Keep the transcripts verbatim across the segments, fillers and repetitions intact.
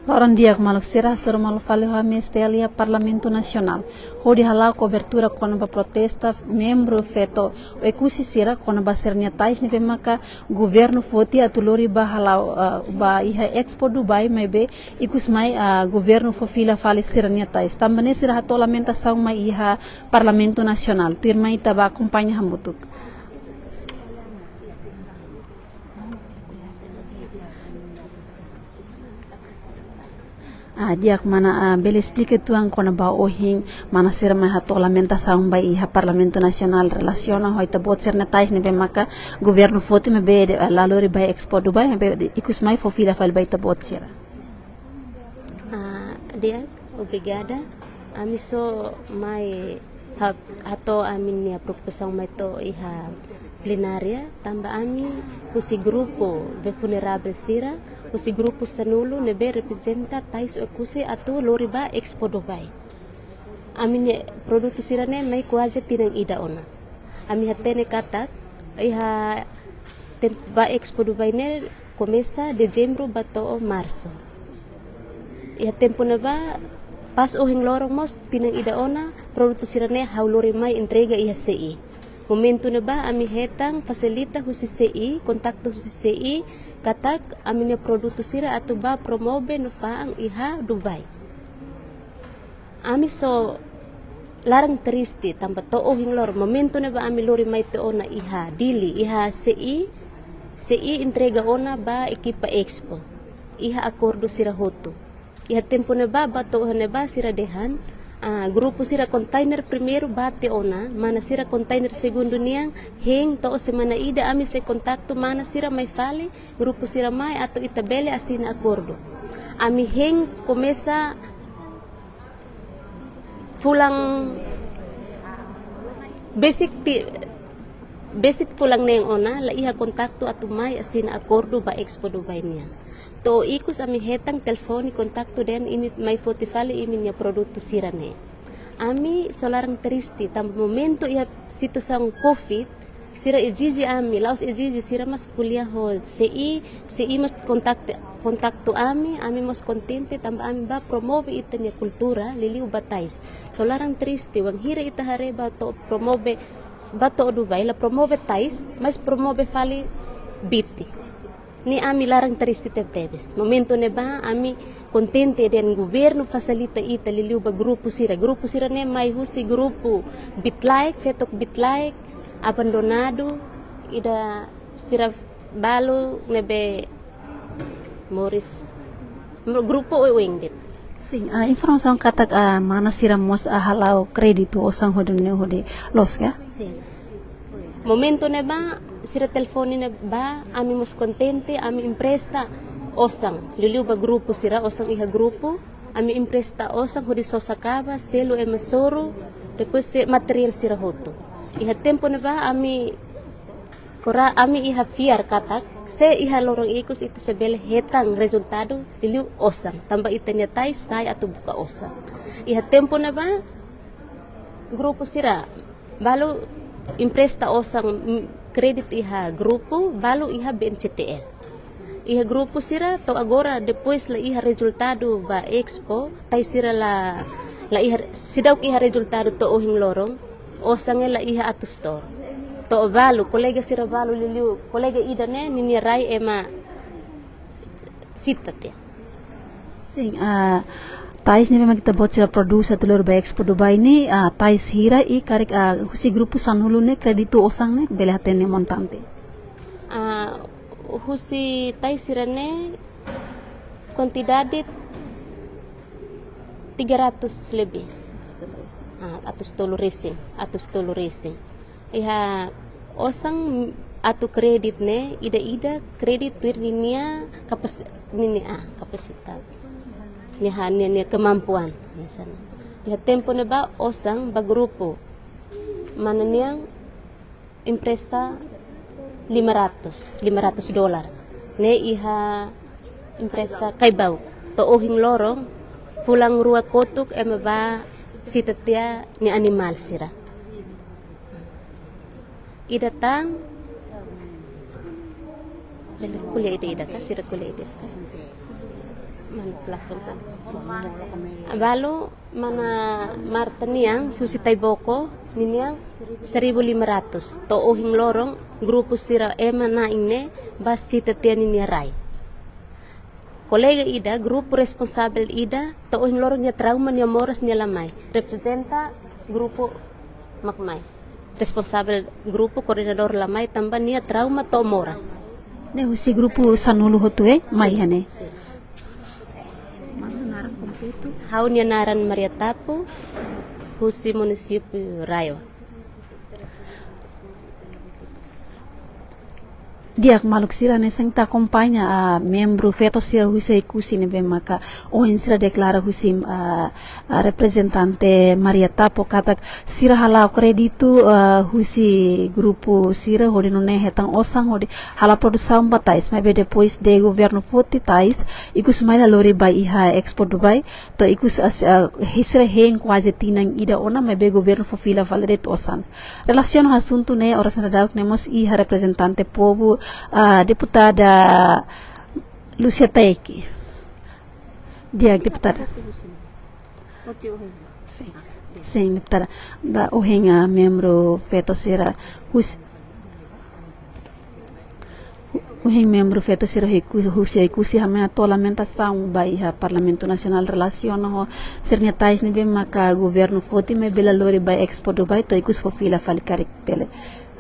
Loron di'ak maluk sira, hasoru malu fali ho ami S T L iha Parlamentu Nasionál hodi hala'o kobertura kona-ba protesta membru feto Oekusi sira kona-ba sira-nia tais ne'ebé maka governu foti atu lori ba hala'o, ah, ba iha Expo Dubai, maibé ikus mai, ah, governu fó fila fali sira-nia tais. Tanba ne'e sira hato'o lamentasaun mai iha Parlamentu Nasionál. Tuirmai ita bá akompaña hamutuk. Ah, di'ak mana, ah, bele esplika uitoan kona-ba ohin mana sira mai hato'o lamentasaun ba iha Parlamentu Nasionál relasiona ho ita-boot sira-nia tais ne'ebé maka governu foti maibé, ah, la lori ba Expo Dubai maibé ikus mai fó fila fali ba ita-boot sira. Ah, di'ak, obrigada. Ami só mai ha-, hato'o ami-nia preokupasaun mai to'o iha plenária, tanba ami husi grupu vulneravel sira, husi grupu sanulu ne'ebé reprezenta tais Oekusi atu lori ba Expo Dubai. Ami-nia produtu sira-ne'e mai kuaze tinan ida ona. Ami hatene katak iha tem-, ba Expo Dubai ne'e komesa Dezembru ba to'o Marsu. Iha tempu ne'ebá, pas ohin loron mós tinan ida ona, produtu sira-ne'e ha'u lori mai entrega iha C I. Momentu ne'ebá ami hetan fasilita husi C I, kontaktu husi C I, katak ami-nia produtu sira atu bá promove no fa'an iha Dubai. Ami só laran triste tanba to'o ohin loron momentu ne'ebá ami lori mai tiha ona iha Dili, iha C I, C I entrega ona ba ekipa Expo. Iha akordu sira hotu. Iha tempu ne'ebá, ba to'o ne'ebá sira dehan, ah, grupu sira kontainer primeiru bá tiha ona, mana sira kontainer segundu nian, hein to'o semana ida ami sei kontaktu mana sira mai fali, grupu sira mai atu ita bele asina akordu. Ami hein komesa fulan besik ti-, besik fulan neen ona la iha kontaktu atu mai asina akordu ba Expo Dubai nian. To'o ikus ami hetan telefone kontaktu dehan imi mai foti fali imi-nia produtu sira-ne'e. Ami só laran triste, tanba momentu iha situasaun covid, sira ezije ami, la'ós ezije, sira mós ko'alia ho C I, C I mós kontaktu, kontaktu ami, ami mós kontente, tanba ami bá promove ita-nia kultura, liuliu ba tais. Só laran triste, wainhira ita haree bá to'o promove, bá to'o Dubai, la promove tais, mas promove fali biti. Ne'e ami laran triste tebetebes. Momentu ne'ebá ami kontente dehan governu fasilita ita liuliu ba grupu sira. Grupu sira-ne'e mai husi grupu Bitlaek, feto Bitlaek, abandonadu, ida sira balu ne'ebé moris. Grupu oioin de'it. Sin, ah, informasaun katak, ah, mana sira mós, ah, hala'o kréditu osan hodi ne'e hodi loos ka? Sin. Momentu ne'ebá, sira telefone ne'ebá, ami mós kontente, ami empresta osan. Liuliu ba grupu sira, osan iha grupu, ami empresta osan hodi sosa kaba, selu ema soru, depois se materiál sira hotu. Iha tempu ne'ebá, ami kora-, ami iha fiar katak, se iha loron ikus ita sei bele hetan rezultadu, liuliu osan. Tanba ita-nia tais sai atu buka osan. Iha tempu ne'ebá, grupu sira balu empresta osan, mm, kréditu iha grupu, balu iha B N C T L. Iha grupu sira to'o agora depois la iha rezultadu ba Expo, tais sira la, la iha, seidauk iha rezultadu to'o ohin loron, osan ne'e la iha atu setor. To'o balu, kolega sira balu liuliu, kolega ida-ne'e, ninia rai ema sita tiha. Sin, ah, tais ne'ebé mak ita-boot sira prodús atu lori ba Expo Dubai ne'e, ah, tais hira i karik, ah, husi grupu sanulu ne'e kréditu osan ne'e bele hatene montante? Ah, husi tais sira-ne'e kuantidade tiga ratus lebih. Ah, atus tolu resin, atus tolu resin. Iha osan atu kréditu ne'e, ida-ida kréditu tuir ninia kapas-, ninia, ah, kapasitas. Nia, nia, nia kemampuan, misalnya. Iha tempu ne'ebá osan ba grupu. Mana nian empresta lima ratus, lima ratus dolar. Ne'e iha empresta Kaibau. To'o ohin loron, fulan rua kotuk ema bá sita tiha nia animál sira. Ida tan, Bele ko'alia ida-idak ka, sira ko'alia ida-idak ka. Mana langsung ka. Balu mana Marta nian, husi Taiboko, ninian seribu lima ratus. To'o ohin loron, grupu sira ema na'in ne'e, ba sita tiha ninia rai. Kolega ida, grupu responsavel ida, to'o ohin loron nia trauma, nia moras, nia la mai. Reprezenta grupu mak mai. Responsavel grupu, koordenadór la mai, tanba nia trauma to'o moras. Ne'e husi grupu sanulu hotu, eh, mai iha ne'e. Ha'u-nia naran Maria Tapu, husi munisípiu Raio. Di'ak, maluk sira, hanesan ita akompaña, ah, membru feto sira husi Oekusi ne'ebé maka ohin sira deklara husi, ah, ah, reprezentante Maria Tapu katak sira hala'o kréditu, ah, husi grupu sira hodi nune'e hetan osan hodi hala'o produsaun ba tais, maibé depois de governu foti tais, ikus mai la lori ba iha Expo Dubai, to'o ikus as-, ah, sira hein kuaze tinan ida ona, maibé governu fó fila fali de'it osan. Relasiona ho asuntu ne'e, oras ne'e daudaun ne'e mós iha reprezentante povu, ah, deputada Lúcia Taeki. Di'ak, deputada. Sin. Sin, deputada. Ba ohin, ah, membru feto sira hus-, ohin membru feto sira Oeku-, husi Oekusi hameno lamentasaun ba iha Parlamentu Nasionál relasiona ho sira-nia tais ne'ebé maka governu foti maibé la lori ba Expo Dubai, to'o ikus fó fila fali karik bele.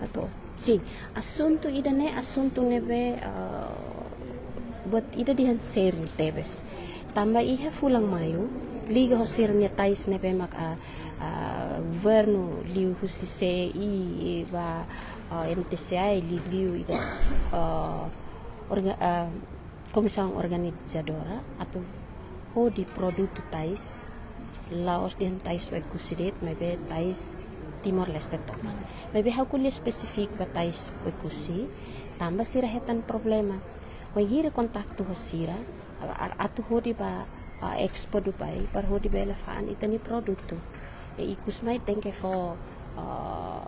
Atu. Sin, asuntu ida-ne'e, asuntu ne'ebé, ah, buat ida dehan sériu tebes. Tanba iha fulan Maiu, liga ho sira-nia tais ne'ebé mak, ah, ah, governu liu husi C E I ba, ah, M T C I, liuliu ida, ah, orga-, ah, komisaun organizadora atu hodi produtu tais, la'ós dehan tais Oekusi de'it, maibé tais Timor-Leste tomak. Maibé ha'u ko'alia espesífiku ba tais Oekusi, tanba sira hetan problema. Wainhira kontaktu ho sira, a-, a-, atu hodi ba, ah, Expo Dubai, para hodi bele fa'an ita-nia produtu. E ikus mai tenke fó, ah,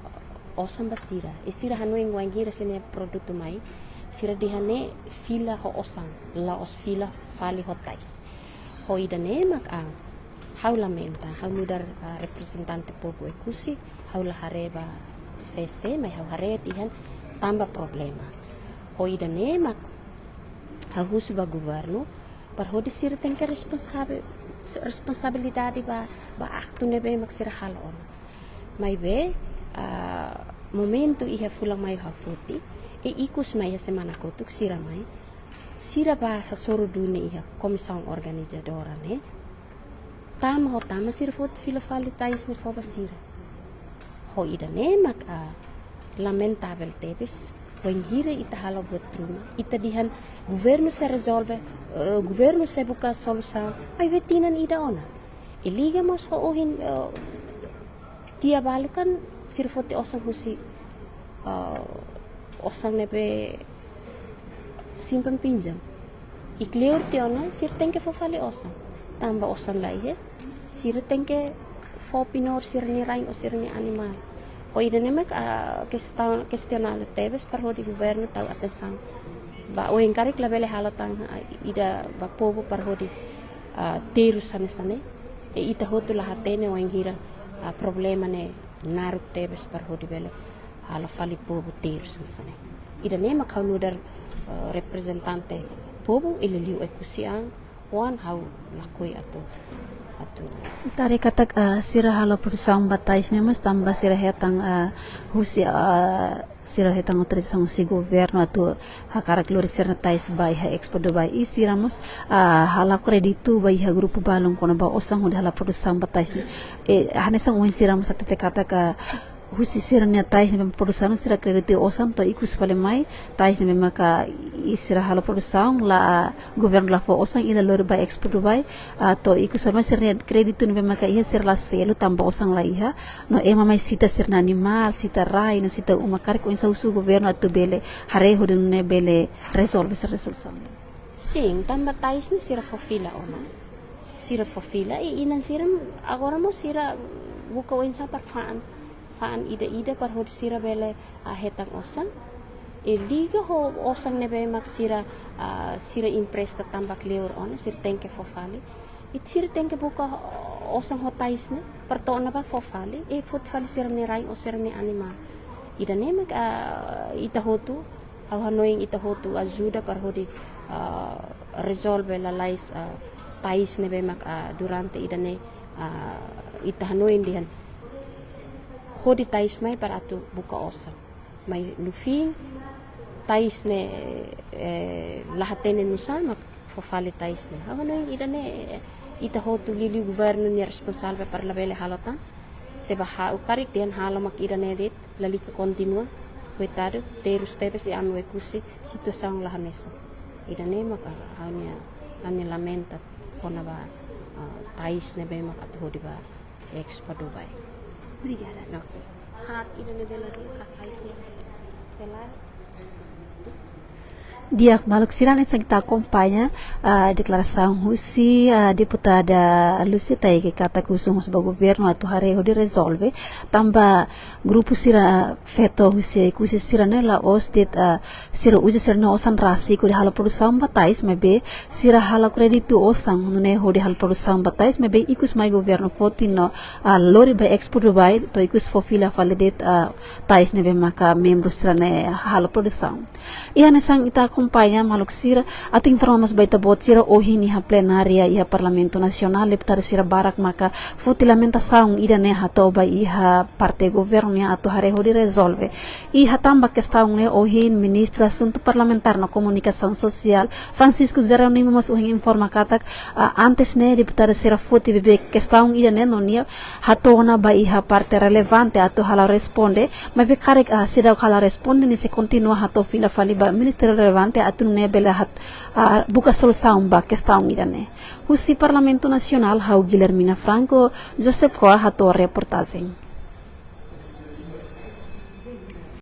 osan ba sira. E sira hanoin wainhira sira-nia produtu mai, sira dehan ne'e fila ho osan, la'ós fila fali ho tais. Ho ida-ne'e mak, ah, ha'u lamenta, ha'u nu'udar, ah, reprezentante povu Oekusi, ha'u la haree ba C C, maibé ha'u haree dehan tanba problema. Ho ida-ne'e mak ha'u husu ba governu, para hodi sira tenke responsavel, responsabilidade ba, ba aktu ne'ebé mak sira halo ona. Maibé, ah, momentu iha fulan Maiu ha'u foti, e ikus mai iha semana kotuk sira mai, sira ba hasoru duni iha komisaun organizadora ne'e, tama ho tama sira foti fila fali tais ne'e fó ba sira. Ho ida-ne'e mak, ah, lamentavel tebes, wainhira ita halo buat ruma, ita dehan governu sei rezolve, eh, governu sei buka solusaun, maibé tinan ida ona. E liga mós ho ohin, eh, tiha balu kan sira foti osan husi, eh, osan ne'ebé simpan pinjam. I kleur tiha ona, sira tenke fó fali osan. Tanba osan la iha, sira tenke fó penur sira-nia rain ou sira-nia animál. Ho ida-ne'e mak, ah, kestaun, kestionável tebes para hodi governu tau atensaun. Ba oin karik labele halo tan, ah, ida ba povu para hodi, ah, terus hanesan ne'e. E ita hotu la hatene wainhira, ah, problema ne'e naruk tebes para hodi bele halo fali povu terus hanesan ne'e. Ida-ne'e mak ha'u nu'udar, eh, reprezentante povu, e liuliu Oekusi an, oan ha'u lakohi atu, atu. Ita haree katak, eh, sira halo produsaun ba tais ne'e mós tanba sira hetan, eh, husi, eh, sira hetan autorizasaun husi governu atu hakarak lori sira-nia tais ba iha Expo Dubai. I sira mós, ah, hala'o kréditu ba iha grupu balun kona-ba osan hodi hala'o produsaun ba tais ne'e. E, hanesan ohin sira mós hatete katak husi sira-nia tais ne'ebé produsaun sira kréditu osan to'o ikus fali mai, tais ne'ebé maka i sira halo produsaun la, governu la fó osan i la lori ba Expo Dubai, ah, to'o ikus fali mai sira-nia kréditu ne'ebé maka iha sira la selu tanba osan la iha, no ema mai sita sira-nia animál, sita rai, no sita uma karik oinsá husu governu atu bele haree hodi nune'e bele rezolve sira-nia solusaun. Sin, tanba tais ne'e sira fó fila ona. Sira fó fila, i inan sira agora mós sira buka oinsá para fa'an. Fa'an ida-ida para hodi sira bele, ah, hetan osan. Liga ho osan ne'ebé mak sira, ah, sira empresta tanba kleur ona, sira tenke fó fali. I sira tenke buka osan ho tais ne'e, para to'o ona ba fó fali, i foti fali sira-nia rai ou sira-nia animál. Ida-ne'e mak, ah, ita hotu, ha'u hanoin ita hotu ajuda para hodi, ah, rezolve lalais, ah, tais ne'ebé mak, ah, durante ida-ne'e, ah, ita hanoin dehan hodi tais mai para atu buka osan. Mai no fim, tais ne'e, eh, la hatene nusá mak fó fali tais ne'e. Ha'u hanoin ida-ne'e, eh, ita hotu liuliu governu nia responsavel para labele halo tan. Se ba ha'u karik dehan halo mak ida-ne'e de'it, lalika kontinua, koitadu, terus tebes i an Oekusi, situasaun la hanesan. Ida-ne'e mak, ah, ha'u-nia, ha'u-nia lamenta kona-ba, ah, tais ne'ebé mak atu hodi ba Expo Dubai. Obrigada. Ok. Katak ida-ne'e bela di kasai ke. Sela. Di'ak, maluk sira, hanesan ita akompaña, ah, deklarasaun husi, ah, deputada Lucy Taige katak husu mós ba governu atu haree hodi rezolve tanba grupu sira feto husi Oekusi sira-ne'e la'ós de'it, ah, sira uza sira-nia osan rasik hodi halo produsaun ba tais, maibé sira halo kréditu osan ne'e hodi halo produsaun ba tais, maibé ikus mai governu foti no, ah, lori ba Expo Dubai, to'o ikus fó fila fali de'it, ah, tais ne'ebé maka membru sira-ne'e halo produsaun. I hanesan ita akompaña, maluk sira, atu informa mós ba ita-boot sira, ohin iha plenária iha Parlamentu Nasionál, deputadu sira barak maka foti lamentasaun ida-ne'e hato'o ba iha parte governu nian atu haree hodi rezolve. I hatán ba kestaun ne'e, ohin Ministru Asuntu Parlamentár no Komunikasaun Sosiál, Francisco Jerónimo, mós ohin informa katak, ah, antes ne'e deputadu sira foti beibeik kestaun ida-ne'e no nia hato'o ona ba iha parte relevante atu halo responde, maibé karik, ah, seidauk halo responde, nia sei kontinua hato'o fila fali ba ministériu relevante atu nune'e bele hat-, ah, buka solusaun ba kestaun ida-ne'e. Husi Parlamentu Nasionál, ha'u Guilhermina Franco, Joseph Koa hato'o reportajen.